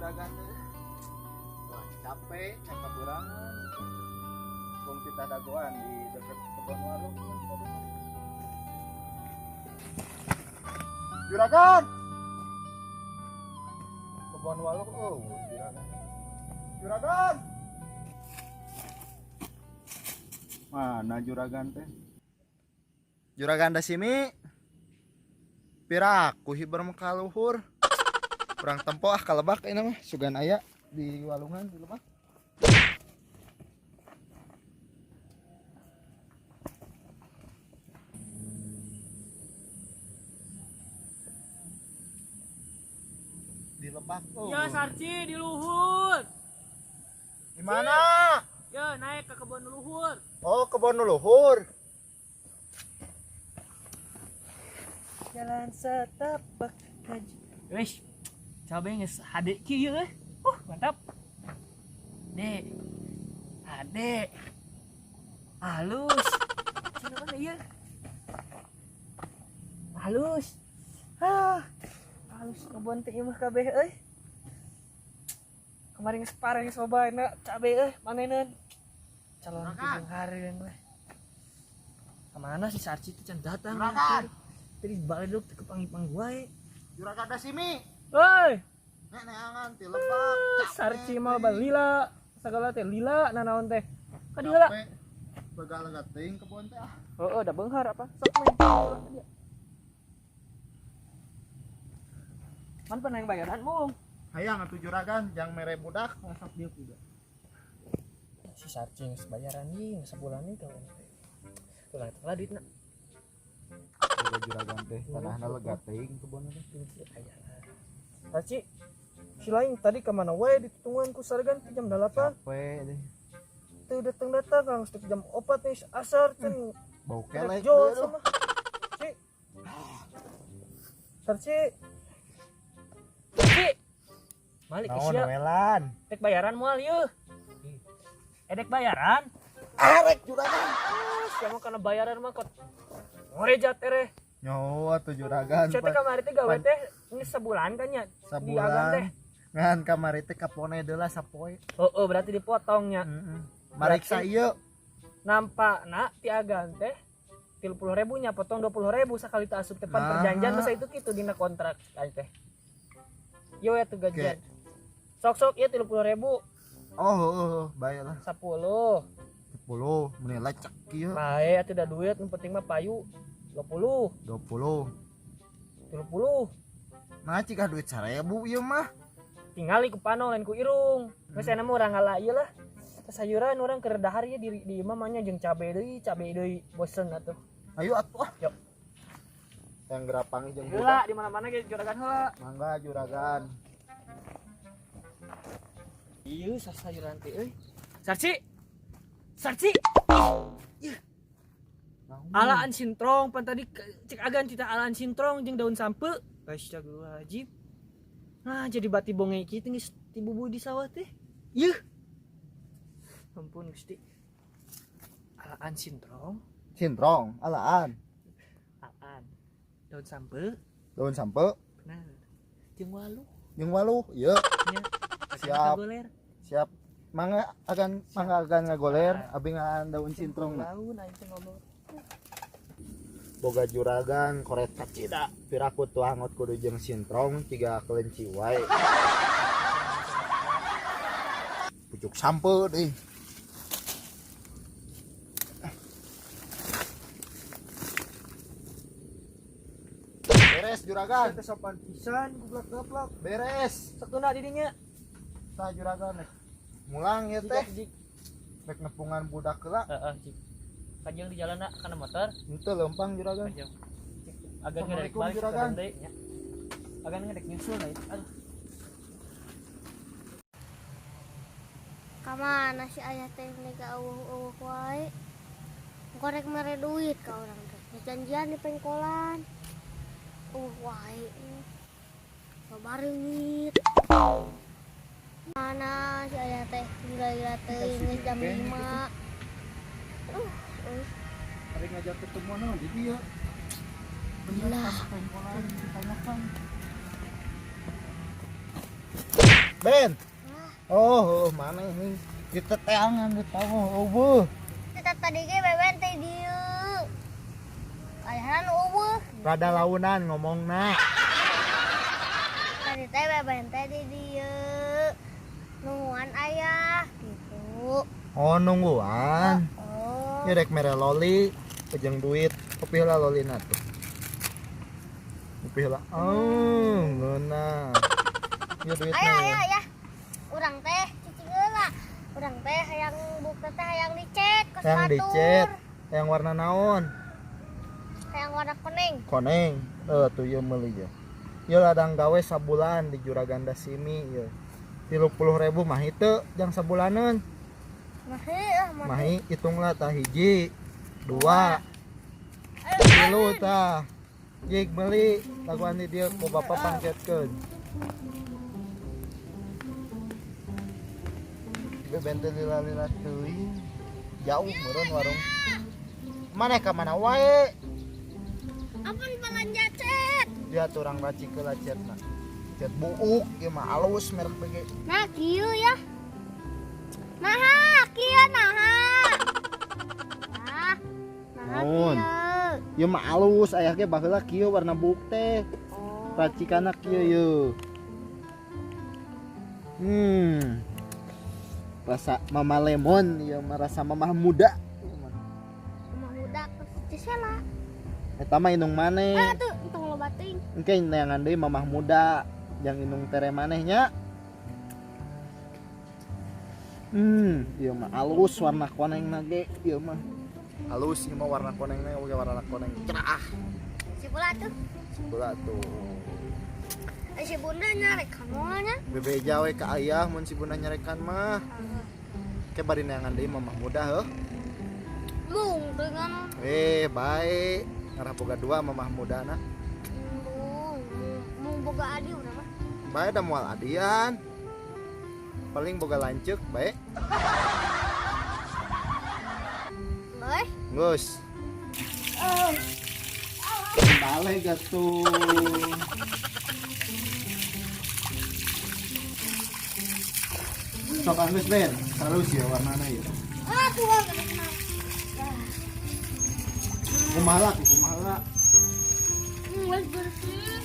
Juragan teh. Wah, capek, capek kurangan. Bung titah dagoan di dekat kebun warung. Juragan. Kebun waluk, oh, juragan. Juragan. Mana juragan teh? Juragan Dasimi. Piraku hiber mah luhur. Kurang tempo ah kalebak ini mah sugan aya di walungan di lebak. Di lebak tuh. Ya Sarci di luhur. Di mana? Ya naik ke kebun luhur. Oh, kebun luhur. Jalan setapak haji. Wis, cabe geus hade kieu euy. Mantap. Dek. Hade. Halus. Cina mana ieu? Halus. Ah. Halus kebun teh imah kabeh euy. Kemarin geus pareng soba enak cabe euy maneneun. Calon piung hareun we. Kemana si Sarci teh can datang? Juragan. Tadi balik dulu ke pangipang wae. Juragan Dasimi. Woi. Nek neangan ti lebak. Sarci mah balila, sagala teh lila nanaon teh. Ka dieu heula. Begal teuing kebon teh ah. Heeh, da beunghar apa? Sok main. Man pernah yang bayaran mung. Hayang atuh juragan jang mere budak masak dieu kuda. Si Sarci geus bayaran ieu sabulan ieu kawan teh. Tulang teh duitna. Juragan teh tanahna lega teuing kebon teh. Sarci, si lain tadi ke mana wae ditungguan ku sargan ti jam 8. Capek deh. Teu datang-datang langsung jam 4 nih asar can. Bau kelek sama. Ci. Sarci. Sarci. Malik sia. Naon? Dek bayaran moal ieu. Dek bayaran. Arek juragan. Sia mah kana bayaran mah kot ngorejat ereh. Nyawa tuh juragan. Sia teh kamari teh gawe teh geus sabulan kan nya. Sabulan. Ngan kamari teh kapone deula sapoe. Heeh, berarti dipotongnya. Heeh. Mariksa ieu. Nampakna ti agan teh 30.000 nya potong 20.000 sakali teh asup teh pan perjanjian masa itu kitu dina kontrak aing teh. Ieu we tuh gajian. Sok-sok ieu 30.000. Oh, heeh, bayar lah. 10. 10 meni lecek ieu. Bae atuh da duit nu penting mah payu. 20. 20. 30. Nah, cika duit 1.000 ieu mah. Tingali ku pano lain ku irung. Geus aya mah urang ngala ieu lah. Sayuran urang keur dahar ieu di imah mah nya jeung cabe deui bosen atuh. Ayo atuh ah. Yuk. Yang gerapang jeung heula di mana-mana ge juragan heula. Mangga juragan. Ieu sayuran teh euy. Sarci. Sarci. Ih. Alaan sintrong pan tadi cek agan cita alaan sintrong jeung daun sampe. Astagfirullahaladzim. Nah, jadi bati bonge kitu geus tibubu di sawah teh. Yeuh. Ampun Gusti. Alaan sintrong. Sintrong, alaan. Alaan. Daun sampe. Daun sampe. Benar. Jeung waluh. Jeung waluh, ieu. Nya. Siap. Siap. Mangga agan mangga agan ngagoler, abi ngalaan daun sintrong. Laun aing teh ngomong. Boga juragan koret kacida piraku tuangot kudu jeung sintrong tiga kelenci wae. Pucuk sampe deh. Beres juragan. Teh sopan pisan goblok-goblok. Beres. Satuna di dinya. Tah juragan rek mulang ya teh. Rek nepungan budak heula. Heeh, cik. Kajeng di jalan nak kana motor. Henteu lempang juragan. Agan ngerek balik juragan. Agan ngerek nyusul lah itu. Aduh. Ka mana si ayah teh nega eueuh-eueuh wae. Gorek mere duit ka urang teh. Janjian di pengkolan. Wae. Loba reungit. Mana si ayah teh gila-gila teuing geus jam 5. Hari ngajak ketemuan naon di dieu. Gila. Pengkolan ditanyakan. Ben. Oh, mana ini? Kita teangan di tahu eueuh. Kita tadi ge Beben teh dieu. Ayahan eueuh. Rada launan ngomongna. Tadi teh Beben teh di dieu. Nungguan ayah gitu. Oh, nungguan. Oh. Ya rek mere loli, pejeng duit, kopi heula lolina tuh. Kopi heula. Oh, ngeunah. Ya duitna. Ayah, ayah, ayah. Urang teh cicing heula. Urang teh hayang buka teh hayang dicet ke Yang batur. dicet, yang warna naon? Hayang warna kuning. Koneng. Tuh ieu meuli ye. Ieu ladang gawe sabulan di Juragan Dasimi ieu. 30.000 mah teu jang sabulaneun. Mahi ah, mahi. Mahi hitunglah tah hiji, dua, tilu tah. Jik beli laguan di dieu ku bapak pangketkeun. Beben teh lila-lila teuing. Jauh meureun warung. Maneh ka mana wae? Apun belanja cet. Dia turang racik heula cetna. Cet buuk ieu mah alus merek BG. Nah, kieu ya. Naha, kieu naha. Ah, naha Naon? kieu. Ieu mah alus aya ge baheula kieu warna buuk teh. Oh. Racikanna kieu yeuh. Rasa mama lemon ieu mah rasa mamah muda. Ieu mah. Mama muda ke Cisela. Eta mah indung maneh. Ah tuh, entong loba teuing. Engke neangan deui mamah muda yang indung tere maneh nya. Ieu mah alus warna konengna ge ieu mah. Halus ieu mah warna konengna oge warna koneng cerah. Si bola tuh. Sebelah tuh. Si bunda nyarekan moal nya. Bebeja we ka ayah mun si bunda nyarekan mah. Ke bari neangan deui mamah muda heuh. Mung dengan Bae. Ngarah boga dua mamah mudana. Mung, mung boga adi urang mah. Bae da moal adian. Paling boga lanceuk bae. Bae. Geus. Balik atuh. Sok halus Ben, halus ya warnana ya. Ah, tuh kena. Kumaha kumaha. Geus bersih.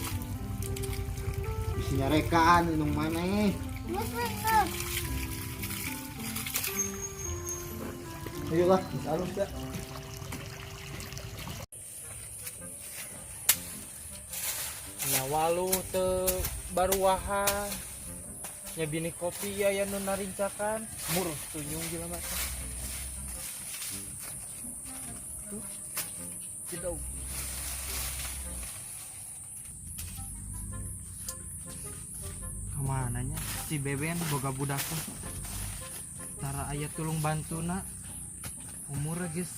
Bisi nyarekan indung maneh. Geus geus. Ayolah, geus halus ya. Nya walu teu baruahan. Nya bini kopi aya nu narincakan, murah tunyung jelema teh. Tuh. Cidog. Kemana nya si Beben boga budak teh. Tara aya tulung bantuna. Umur geus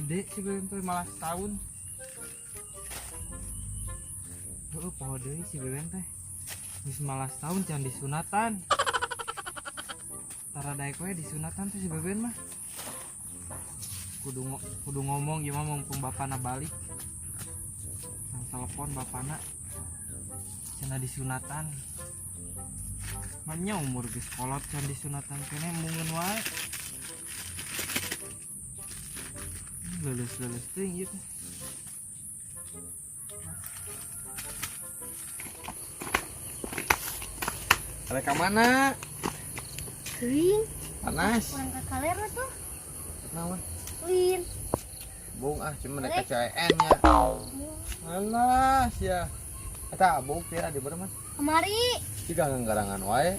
gede si Beben teh malah setahun. Heeh, poho deui si Beben teh. Geus malah setahun can disunatan. Tara daek we disunatan teh si Beben mah. Kudu ngomong ieu mah mumpung bapana balik. Nang telepon bapana. Cenah disunatan. Manya umur geus kolot can disunatan keneh mungeun wae. Leuleus-leuleus teuing ieu teh. Ada ka mana? Teuing. Panas. Urang ka kaler tuh. Naon? Lin. Bung ah, cuma mereka CN nya. Alah, sia. Eta abuk ya di mana? Kemari. Jika nganggarangan wae.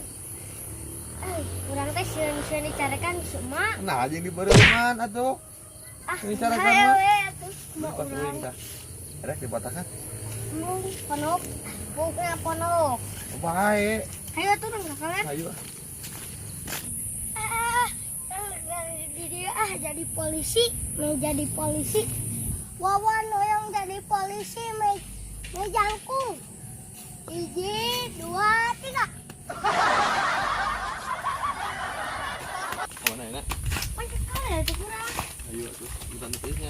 Urang teh sieun-sieun dicarekan semua. Nah, jeung dibeureman atuh. Ah, Dicarekan mah. we atuh. Kumaha Dipatuhin urang. tah. Rek dipatakan. Mung ponok. Bukna ponok. Bae. Ayo tuh nang kalian. Ayo. Ah, di dia ah jadi polisi, mau jadi polisi. Wawan yang jadi polisi, mau jangkung. 1, 2, 3. Mana enak? Mana kalian itu kurang. Ayo tuh, bukan tulisnya.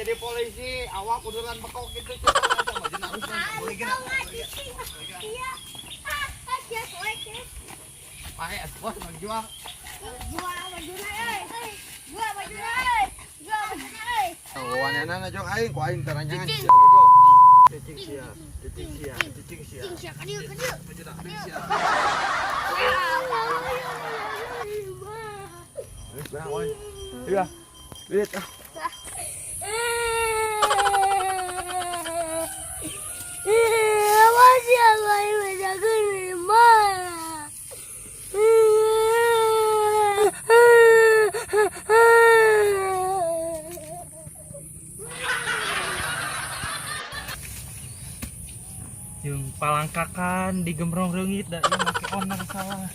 jadi polisi, awak kuduran bekok gitu cenah maju harus boleh gerak. Iya. Ah, sia soek ya. Pae atuh bang jual. Jual bajuna euy. Jual bajuna euy. Jual bajuna euy. Wanana jong aing ku aing taranjangan Cicing. sia goblok. Cicing sia, cicing sia, cicing sia. Cing sia ka dieu ka dieu. Baju tak sia. Geus beang oi. Iya. Duit ah. Jeung palangkakan di gemrong reungit da ieu make onar salah.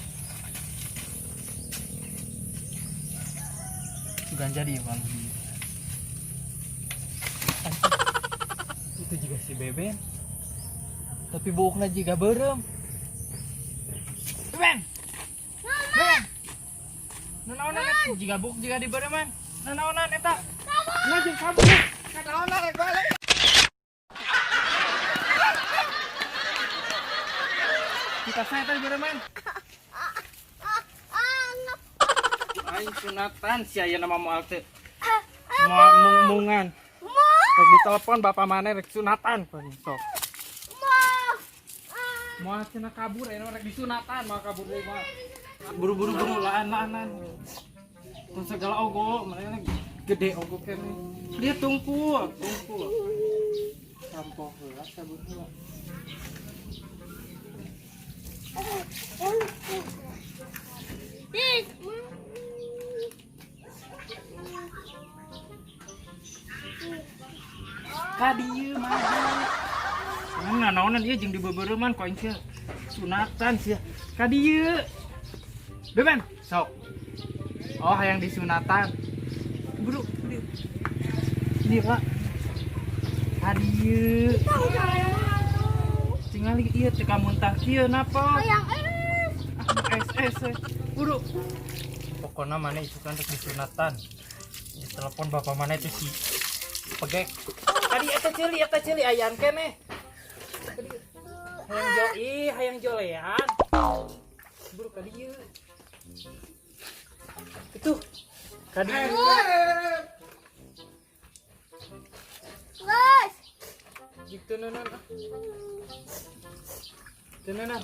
Sugan jadi malu di. Itu juga si Beben. Tapi buukna juga beureum. Beben. Beben. Nanaonan eta jiga buuk jiga di beureuman. Nanaonan eta. Nah jeung kabur. Kanaonan rek balik. Kita saya tadi beureuman. Aing sunatan sia aya nama moal teh. Moal mung-mungan. Rek ditelepon bapak maneh rek sunatan sok. Moal cenah kabur aya rek disunatan moal kabur deui moal. Buru-buru buru laan laanan. Tong segala ogo maneh gede ogo kene. Dia tungkul, tungkul. Sampok heula sabur heula. Ka dieu maju. Mana naonan ieu jeung dibeubeureuman ku aing teh. Sunatan sia. Ka dieu. Beben, sok. Oh, hayang disunatan. Buru, dieu. Dieu, Pak. Ka dieu. Tingali ieu teh kamuntah kieu napa? Hayang es. Es es. Buru. Pokona maneh isukan rek disunatan. Ditelepon bapak maneh teh si pegek. Tadi eta ceuli ayan keneh. Hayang jo ih, hayang jolean. Buru ka dieu. Itu ka dieu. Guys. Gitu nanan. Tenanan.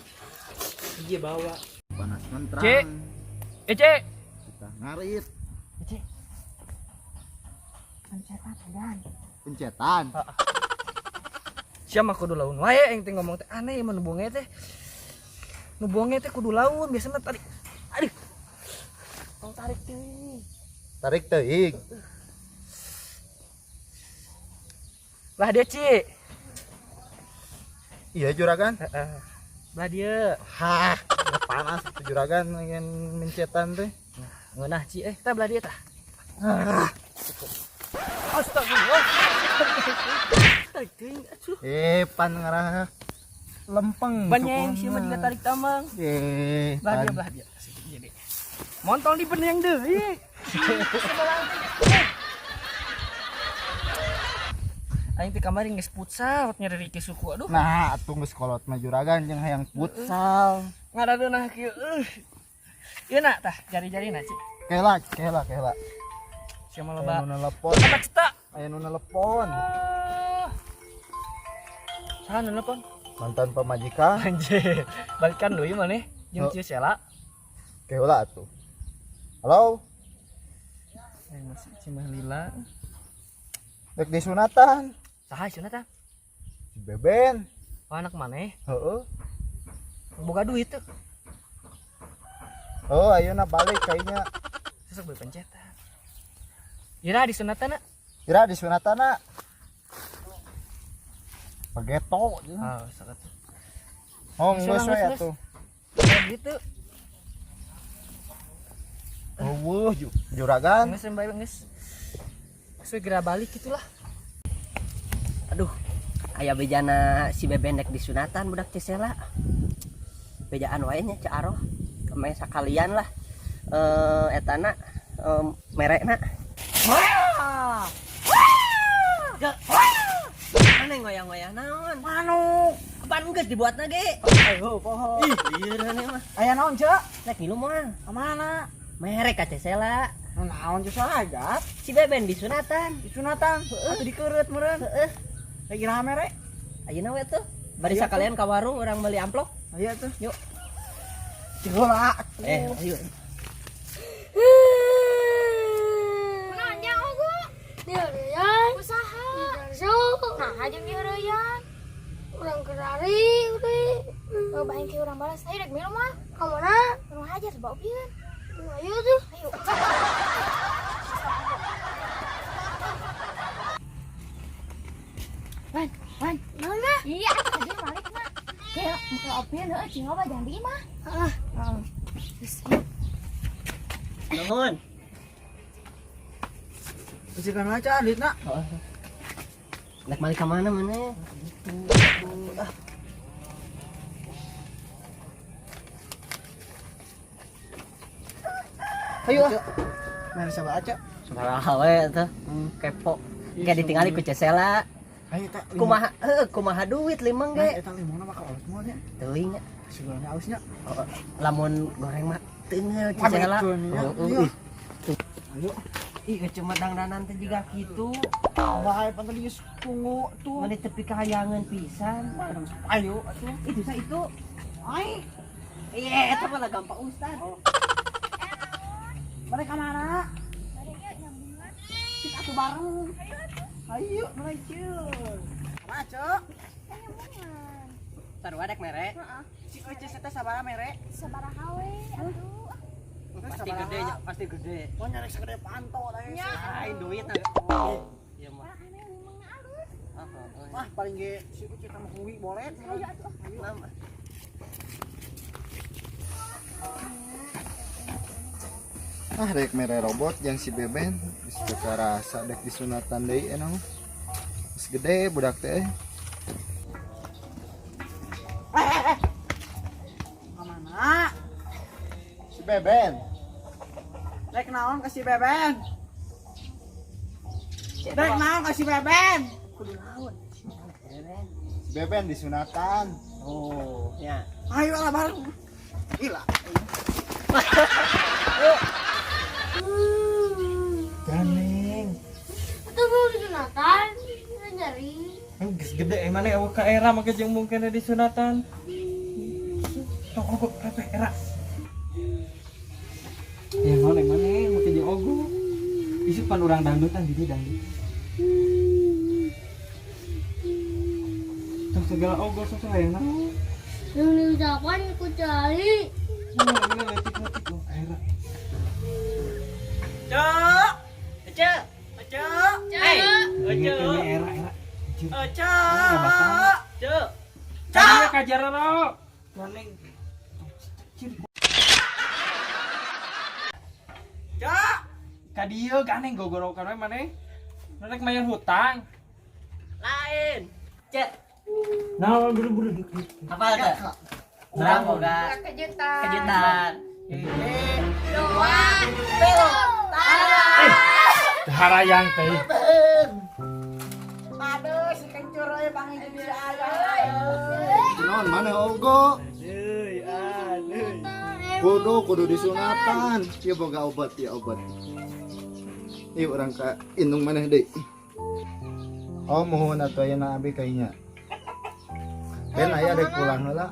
Iya bawa. Panas menterang. Cek. Eh, Cek. Kita ngarit. Cek. Pencetan. Sia mah kudu laun wae aing teh ngomong teh aneh mah nu bonge teh. Nu bonge teh kudu laun biasana tarik. Aduh. Tong tarik teuing. Tarik teuing. Lah dia, Ci. Iya juragan. Heeh. Lah dia. Hah, panas itu juragan ingin mencetan teh. Ngeunah Ci eh, tah belah dia tah. Astagfirullah. Tarik teuing atuh. Eh, pan ngarah lempeng. Banyeng sih mah juga tarik tamang. Eh, Belah dia, belah dia. Jadi. Montong di beneng deui. Aing teh kamari geus futsal nyeri ke suku aduh. Nah, atuh geus kolot mah juragan jeung hayang futsal. Ngaradeunah kieu euy. Ieu na tah jari-jarina Ci. Kela, kela, kela. Sia mah loba. Aya nu nelepon. Apa cetak? Aya nu nelepon. Saha nu nelepon? Mantan pamajikan. Anjir. Balikan deui maneh jeung Ci Sela. Kela atuh. Halo, Aing masih Cimah lila. rek disunatan. Saha sunatan? Si Beben. Oh, anak maneh? Heeh. Boga duit tuh. Oh, ayeuna balik kayaknya. Sesuk beli pencetan. Ira disunatan na. Ira disunatan na. Pageto. Ah, sok atuh. Oh, geus we atuh. Gitu. Eueuh, juragan. Geus bae geus. Segera balik gitulah. Aduh, aya bejana si Beben dek disunatan budak Cisela. Bejaan wae nya Ceu Aroh. Kemeh sakalian lah. Etana merekna. Cek. Mana ngoyang-ngoyang naon? Manuk. Apaan geus dibuatna ge? Ayo poho. Ih, lieur maneh mah. Aya naon, Cek? Rek ngilu moal. Ka mana? Merek ka Cesela. Naon Cek hajat? Si Beben disunatan. Disunatan. Atuh dikeureut meureun. Heeh. Lagi rame rek. Ayeuna we tuh. Bari sakalian ka warung urang meuli amplop. Ayo tuh. Yuk. Heula. Ayo. Kunaon jang ogo? Diheureuyan. Usaha. Nah, jeung diheureuyan. Urang kerari udah. Oh, baing ki urang balas. Ayo rek milu mah. Ka mana? Urang hajar bawa pieun. Ayo tuh. Ayo. Wan, Wan. Mana? Iya, tadi balik mah. Kayak muka opieun heueuh cing loba jangan di imah. Heeh. Heeh. Nuhun. Bisikan aja duitna. Rek balik ka mana maneh? Ayo ah. Mere sabaraha, Cek? Sabaraha we tuh. Kepo. Kayak ditinggali ku Cesela. Ayo teh. Kumaha heueuh kumaha duit limang Nah, ge. eta limangna bakal alus moal nya. Teuing nya. Sigana alusnya. Oh, lamun goreng mah teunggeul Cesela. Iya. Ayo. Ih, cuma dangdanan teh jiga kitu. Bae pan tadi geus tunggu tuh. Mani tepi kahayangan pisan. Ayo atuh. Itu sa itu. Ai, Iya, eta mah gampang ustad. balik ka mana? Cik atuh bareng. Ayo, mulai ceuk. Kumaha, Cek? Taruh adek mere. Heeh. Si Oce teh sabaraha mere? Sabaraha we atuh. Pasti gede nya, pasti gede. Oh, nyarek sagede panto teh. Nya. Lain duit nah. Iya mah. Orang aneh limangna alus. Wah, paling ge si Oce teh mah kuwi boleh. Ayo atuh. Mama. Ah rek mere robot yang si Beben geus teu karasa dek disunatan deui enang. Geus gede budak teh. Ka mana? Si Beben. Rek naon ka si Beben? Rek naon ka si Beben? Kudu naon? Si Beben disunatan. Oh, ya. Ayo lah bareng. Gila. Ganeng. Itu belum disunatan. Kita nyari. Geus gede emang maneh eueuh ka era make jeung mungkin disunatan. Tong ogo pepe era. Ya naon yang maneh make jeung ogo. Isu pan urang dangdutan di dieu dangdut. Tong segala ogo sok hayang naon. Yang diucapan ku cari. Mana leutik-leutik oh era. Cek. Cek. Cek. Hey, Ingat ini era era. Cek. Cek. Cak kajarero. Maneh Cek. ka dieu ganeng gogorokan we maneh. Rek mayar hutang. Lain. Cek. Nah, buru-buru. Apa teh? Urang boga Kejutan. kejutan. Dua. Harayang teh. Aduh, si kencur euy panggil jeung si ayah. Naon maneh ogo? Kudu kudu disunatan. Ieu boga obat ya obat. Ieu urang ka indung maneh deui. Oh, muhun atuh ayeuna abi kayaknya. Ben aya dek pulang heula.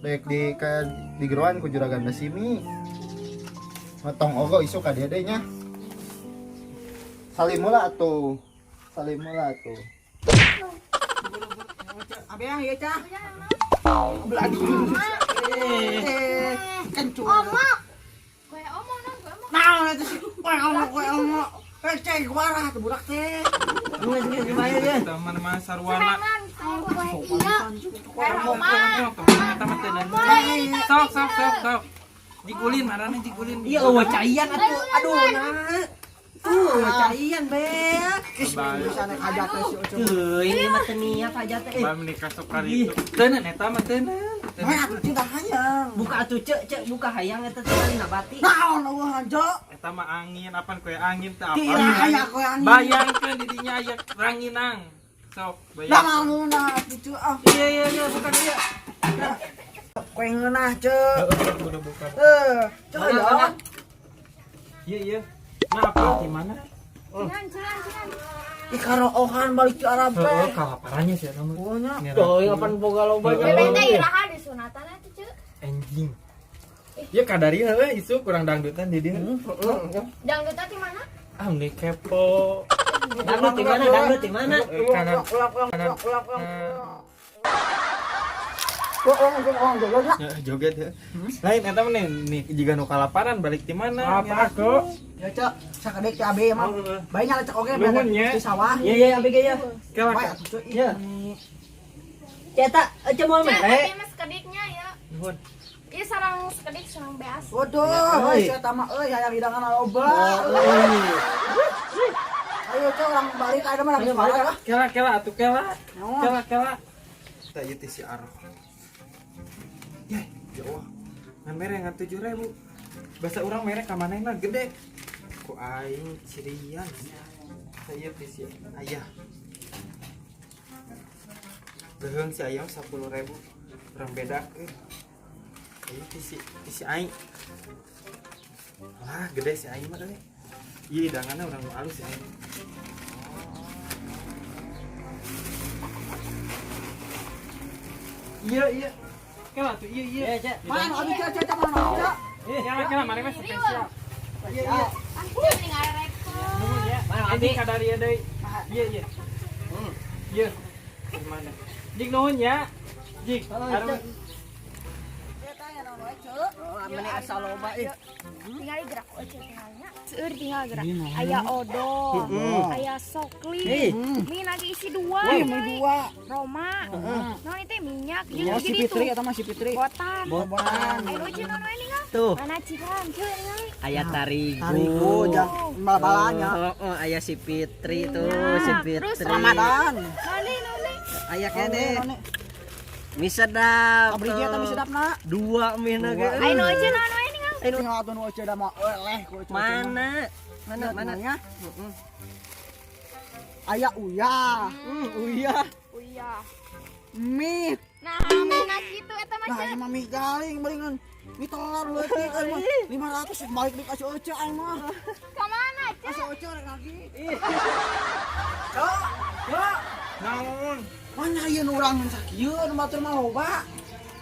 Dek di ka di geroan ku juragan Basimi. Matong ogo isuk ka dieu deui nya. Salim heula atuh. Salim heula atuh. Abi yang ieu cah. Belagi. Kencur. Omok. Kue omong dong, kue omong. Naon eta sih? Koe omong, koe omong. Eh, cek warah tuh budak teh. Geus geus gimana ya? Teman mah sarwana. Kue iya. Kue omong. Sok sok sok sok. Jigulin marane jigulin. Iya eueuh caian atuh. Aduh nah. Tuh eueuh caian be. Bisa naik hajat teh si Oce. Teuing ieu mah teu niat hajat teh. Ba menikah sok kali itu. Teunan eta mah teunan. Mana atuh cinta hayang. Buka atuh cek cek buka hayang eta tinggal nabati. Naon eueuh anjo? Eta mah angin, apan koe angin teh apa? Tira aya koe angin. Bayangkeun di dinya aya ranginang. Sok, Lah bayang. ngeunah atuh ceu ah. Iya iya iya, bukan iya. Koe ngeunah ceu. Heeh, udah buka. Eh, ceu Mana, ya. mana? Iya iya. Nah, apa di mana? Cinan, cinan, cinan. Ih karoohan balik ke Arab Heeh, teh. kalaparannya sih eta mah. Pokoknya Tuh, kapan boga loba. Beben teh iraha di sunatan atuh, Ceu. Anjing. Ya kadari heuh isu kurang dangdutan di dieu. Dangdutna di mana? Ah, meni kepo. Dangdut di mana? Dangdut di mana? Kanan ulang ulang kanan. ulang ulang. Ulang ulang ulang joget lah. Ya, joget ya. Lain eta mah nih jiga nu kalaparan balik di mana? Apa aku? Ya cek, sakedek teh abe mah. Bae nya cek oge Nuhun, nya. di sawah. Iya iya abi ge ya. Kela Bae atuh ceu. Iya. Cek eta cek moal Ceu, mere. abi mah sekediknya ya. Nuhun. Ieu sarang sekedik sarang beas. Waduh, euy sia tama euy hayang hidangan loba. Ayo cek urang balik aya mah lagi balik lah. Kela kela atuh kela. Naon? Kela kela. Tah ieu teh si Aroh. Ya, ya Allah. Ngan mere ngan 7.000. Bahasa urang mere ka manehna gede. Ku aing cirian. Tah ieu teh si ayah. Leuheung si ayam 10.000. Urang bedakeun. Ieu teh si aing. Wah, gede si aing mah euy. Ieu hidanganna urang nu alus si aing. Iya iya. Kela tuh iya iya. Iya cek. Mana abi cek cek mana cek. Kela kela mana mah spesial. Iya iya. Ah, Ceu mending ngarepot. Nuhun ya. Mana Anjing abi? kadar ieu deui. Iya iya. Iya. Gimana? Jik nuhun ya. Jik. Aduh. Oh, amene asa loba ih. Tinggal gerak oce tinggalnya. Seueur tinggal gerak. Aya odol, aya sokli. Ih. Mie lagi isi dua. Wih, mie dua. Roma. Naon itu minyak jeung Ya si jadi Fitri tuh. eta mah si Fitri. Botan. Botan. Ayo lucu naon wae ninggal. Tuh, Mana cikan ceu ningali. aya tarigu. Tarigu jang bala-balanya. Oh, aya si Fitri tuh, Iya. si Terus Fitri. Ramadan. Naon deui, naon deui? Aya kene. Mie sedap. Abri eta mie sedapna. Dua mie na ge. Ayo nu oce naon wae ninggal. Tinggal atuh nu oce da mah eleh ku oce. Mana? Mana mana? Mana? Aya uyah, Uyah. Uyah. mie. Nah, mie kitu eta mah Nah, ceu. ini mah mie galing balingan. Mie telur leutik aing mah 500 balik deui ka si Oce aing mah. Ka mana ceu? Ka si Oce rek lagi. Cok, cok. Naon? Mana ieu nu urang sakieu nu batur mah loba.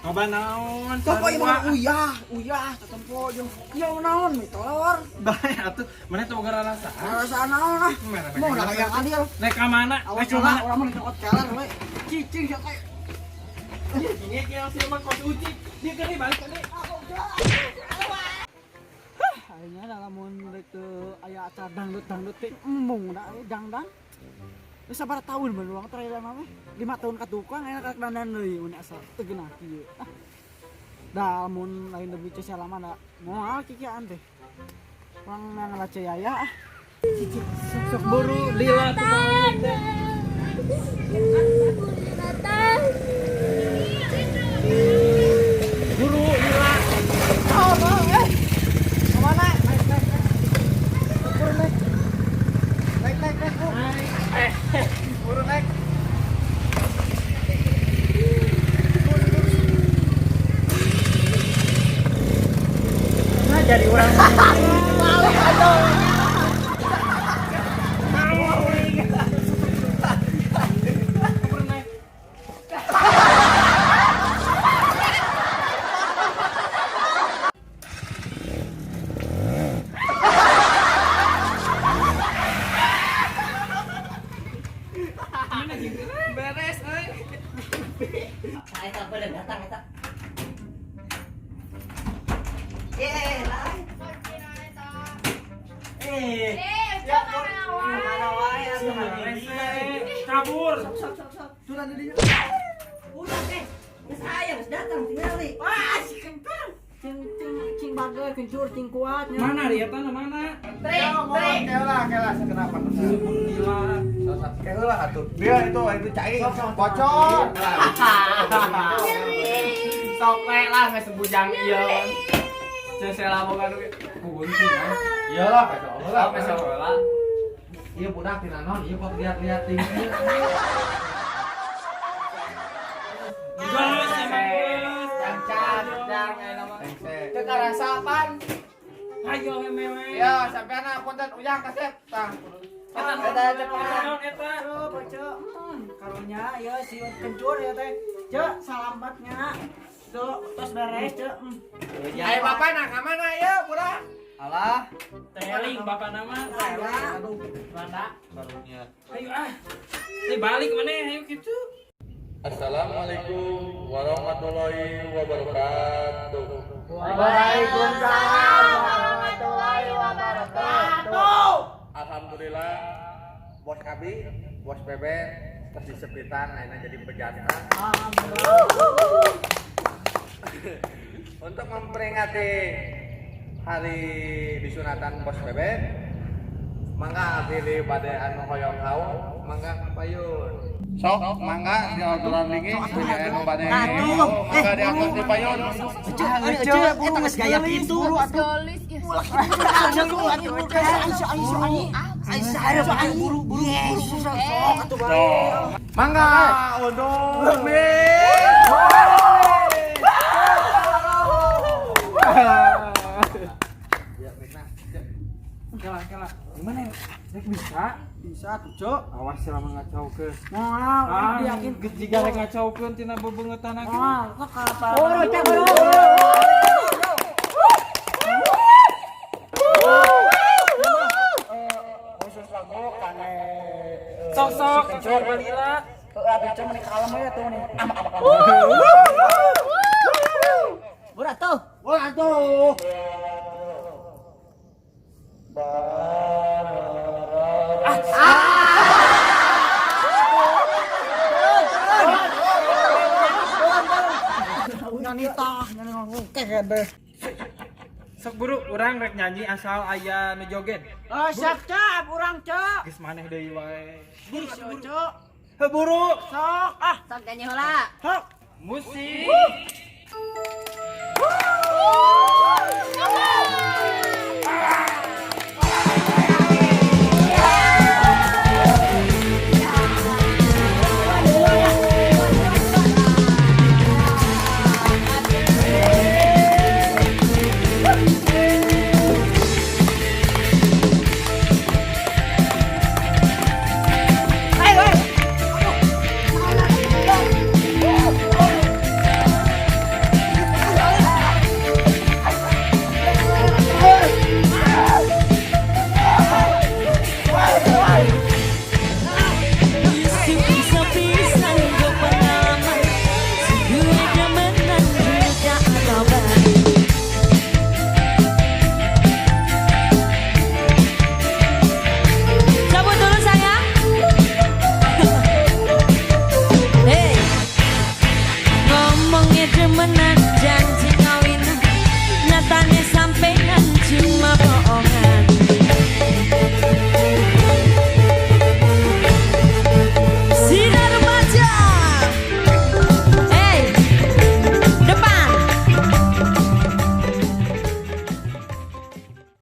Loba naon? Tempo ieu mah Sarua. uyah, uyah tetempo jeung ieu naon mie telur. Bae atuh, mana teh boga rarasaan? Rasa naon ah. Mau da yang adil. Naik ka mana? Awas Naik ka lah, mana? urang mah dicokot keler we. Cicing sia teh. Iya, gini kieu sih emang kos ucik. Dia kene balik kene. Aingnya lamun rek teu aya acara dangdut-dangdut teh embung da dangdang. Geus sabaraha tahun bener urang terakhir mah 5 tahun ka tukang aya karek dandan deui mun asa teu geunah kieu. Ah. Da lamun lain demi ceu salama da moal kikian teh. Urang nang ngalace yaya ah. Sok buru lila tuh naon teh. Nathan. Buru lila. Oh, oh, eh. Kemana? Naik, naik, naik. Buru naik. Naik, naik, naik, bu. Buru naik. Nah, jadi urang. Buru naik. Beres euy. Eta bener datang eta. Eh, lah. Eh, Eh, ceu mana wae? mana wae atuh Rese, kabur. Sok sok sok. Sudah di dinya. Udah eh, geus aya geus datang tingali. Wah, si kentang. Cing cing cing bager, kencur, cing kuat. nya. Mana dia tanah mana? Tre, tre. Kela kela kenapa? Buru lila. Kela atuh. Dia itu cai. Bocor. Sok we lah geus bujang ieu. Cesela boga duit. Kugunting ah. Iyalah, peso heula. Sok peso heula. Iya budak tina naon, ieu kok lihat-lihat ting. Geus emang geus. Cangcang, cang aya mah. Teu karasa pan. Ayo mewe. Ya, sampean punten ujang kasep tah. Eta eta naon eta? Cek, karunya ya si kencur ya teh. Cek, salamatnya. Tuh, tos beres, cek. Ayo bapak nah ka mana ieu budak? Alah, Teling bapak nama. Aduh. Mana? karunya. Ayo ah. Teh balik mana ayo kitu. Assalamualaikum warahmatullahi wabarakatuh. Waalaikumsalam warahmatullahi wabarakatuh. Alhamdulillah bos Abi, bos Bebe terus disepitan akhirnya jadi pejantan. Untuk memperingati hari disunatan bos Bebe, mangga abdi bade anu hoyong haul, mangga kapayun. Sok mangga di aturan linggih bade anu bade. Mangga diatur di payun. Ece, eta geus gaya kitu. Gelis ya. Mangga undur Ya, Rina. Kela kela. Gimana ya? Rek bisa? Bisa tuh, cek. Awas selama ngacaukeun. Moal, Ah, yakin. geus jiga rek ngacaukeun tina bebeungeutana ge. Moal, kok kapan? Buru, cek, buru. Khusus lagu kane Sok sok sok balila. Heeh, cek meni kalem we tuh nih. Buru atuh. Wah, atuh. Nyanyi tah, nyanyi ngomong kek deh. Sok buru urang rek nyanyi asal aya nu joget. Oh, siap, cek, urang, cek. Geus maneh deui wae. Buru, cek. Heuh buru. Sok, ah, Sok nyanyi heula. sok. Musik.